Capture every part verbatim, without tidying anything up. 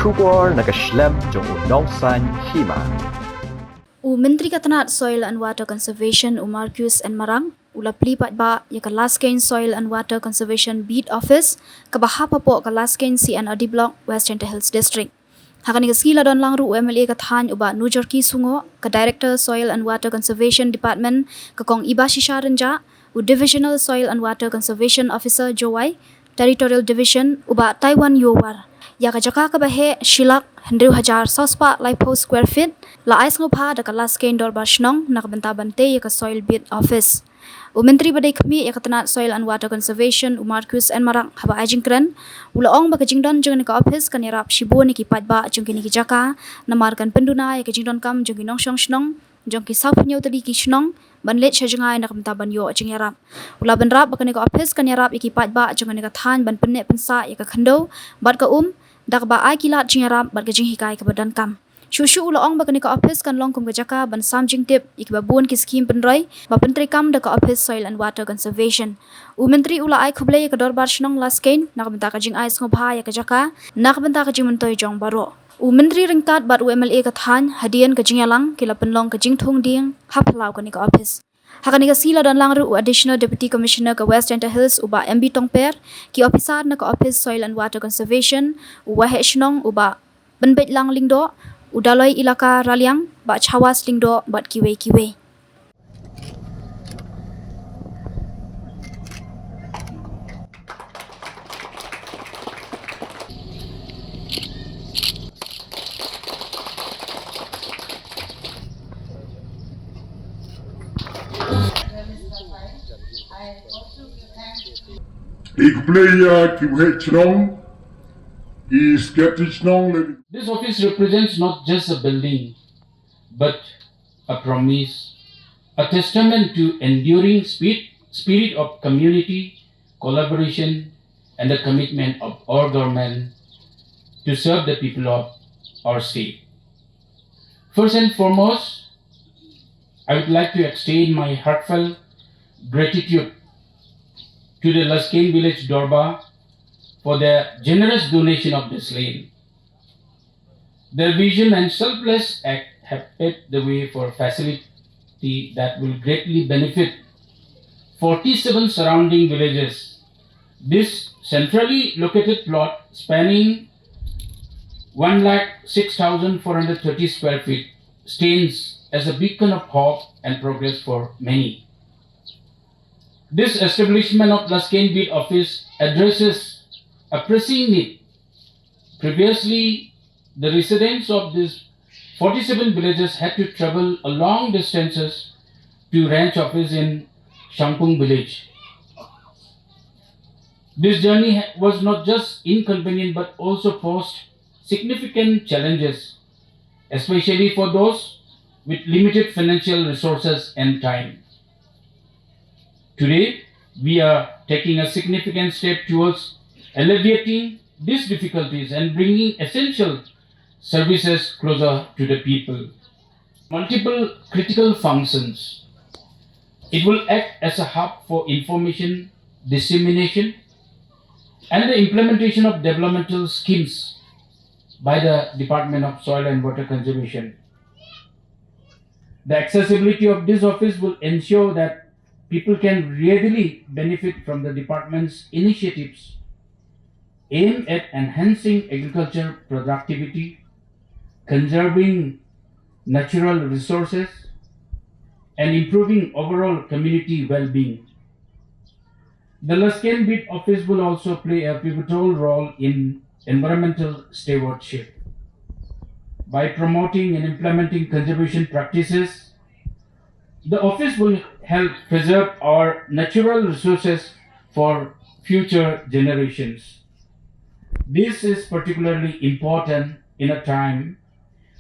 Khubor na ka shlem jong u Nongsaiñ Hima. U Myntri ka tnat Soil and Water Conservation u Marcuise N Marak u la plie paidbah ïa ka Laskein Soil and Water Conservation Beat Office kaba hap hapoh ka Laskein C and R D Block, West Jaintia Hills District. Ha kane ka sngi la don lang ruh u M L A ka thaiñ u Bah Nujorki Sungoh, ka Director Soil and Water Conservation Department ka Kong Ibashisha Rynjah, u Divisional Soil and Water Conservation Officer Jowai Territorial Division u Bah Taiwan Yowar. Ïa ka jaka kaba heh shi lak hynriew hajar saw spah laiphew square feet la ai sngewbha da ka Laskein Dorbar Shnong na ka bynta ban tei ïa ka Soil Beat Office. U Myntri ba dei khmih ïa ka tnat Soil and Water Conservation u Marcuise N Marak haba ai jingkren u la ong ba ka jingdon jong kane ka ophis kan ïarap shibun ïa ki paidbah jong kine ki jaka namar kan pynduna ïa ka jingdonkam jong ki nongshong shnong, jong ki sawphew hynñiew tylli ki shnong ban leit sha jngai na ka bynta ban ïoh jingïarap. U la bynrap ba kane ka ophis kan ïarap ïa ki paidbah jong kane ka thaiñ ban pynneh pynsah ïa ka khyndew bad ka um da kaba ai ki lad jingïarap bad ka jinghikai kaba donkam. Shuh shuh u la ong ba kane ka ophis kan long kum ka jaka ban sam jingtip ïa kiba bun ki skhim pynroi ba pyntreikam da ka ophis Soil and Water Conservation. U Myntri u la ai khublei ïa ka Dorbar Shnong Laskein na ka bynta ka jingai sngewbha ïa ka jaka na ka bynta ka jingmyntoi jong baroh. U Myntri ryngkat bad u M L A ka thaiñ hadien ka jingïalang ki la pynlong ka jingthung dieng ha phyllaw kane ka ophis. Ha kane ka sngi la don lang ruh u Additional Deputy Commissioner ka West Jaintia Hills u Bah M B Tongper, ki ophisar na ka ophis Soil and Water Conservation, u Waheh Shnong u Bah Pynbeitlang Lyngdoh, u Daloi Elaka Raliang Bah Chawas Lyngdoh bad kiwei kiwei. Ïa khublei ïa ki Waheh Shnong, ki Secretary Shnong, leh This office represents not just a building, but a promise, a testament to enduring spirit, spirit of community, collaboration, and the commitment of our government to serve the people of our state. First and foremost, I would like to extend my heartfelt gratitude to the Laskein Village Dorbar for their generous donation of this land. Their vision and selfless act have paved the way for facility that will greatly benefit forty-seven surrounding villages. This centrally located plot, spanning one lakh six thousand four hundred thirty square feet, stands as a beacon of hope and progress for many. This establishment of Laskein Beat Office addresses a pressing need. Previously, the residents of these forty-seven villages had to travel a long distances to ranch office in Shangpung village. This journey ha-, was not just inconvenient but also posed significant challenges, especially for those with limited financial resources and time. Today, we are taking a significant step towards alleviating these difficulties and bringing essential services closer to the people. Multiple critical functions. It will act as a hub for information dissemination and the implementation of developmental schemes by the Department of Soil and Water Conservation. The accessibility of this office will ensure that people can readily benefit from the department's initiatives aimed at enhancing agriculture productivity, conserving natural resources, and improving overall community well-being. The Laskein Beat Office will also play a pivotal role in environmental stewardship. By promoting and implementing conservation practices, the office will help preserve our natural resources for future generations. This is particularly important in a time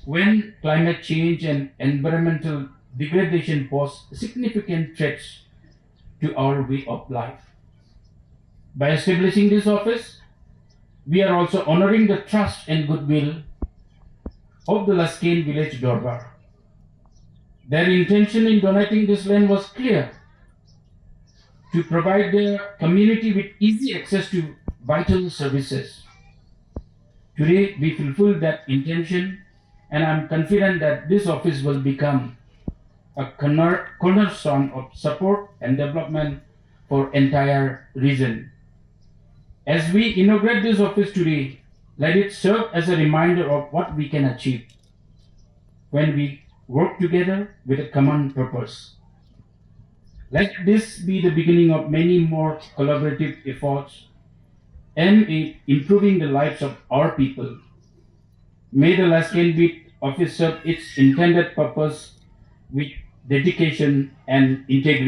when climate change and environmental degradation pose significant threats to our way of life. By establishing this office, we are also honoring the trust and goodwill of the Laskein Village Dorbar. Their intention in donating this land was clear: to provide the community with easy access to vital services. Today, we fulfill that intention, and I'm confident that this office will become a corner- cornerstone of support and development for entire region. As we inaugurate this office today, let it serve as a reminder of what we can achieve when we work together with a common purpose. Let this be the beginning of many more collaborative efforts aimed at improving the lives of our people. May the Laskin Beat office serve its intended purpose with dedication and integrity.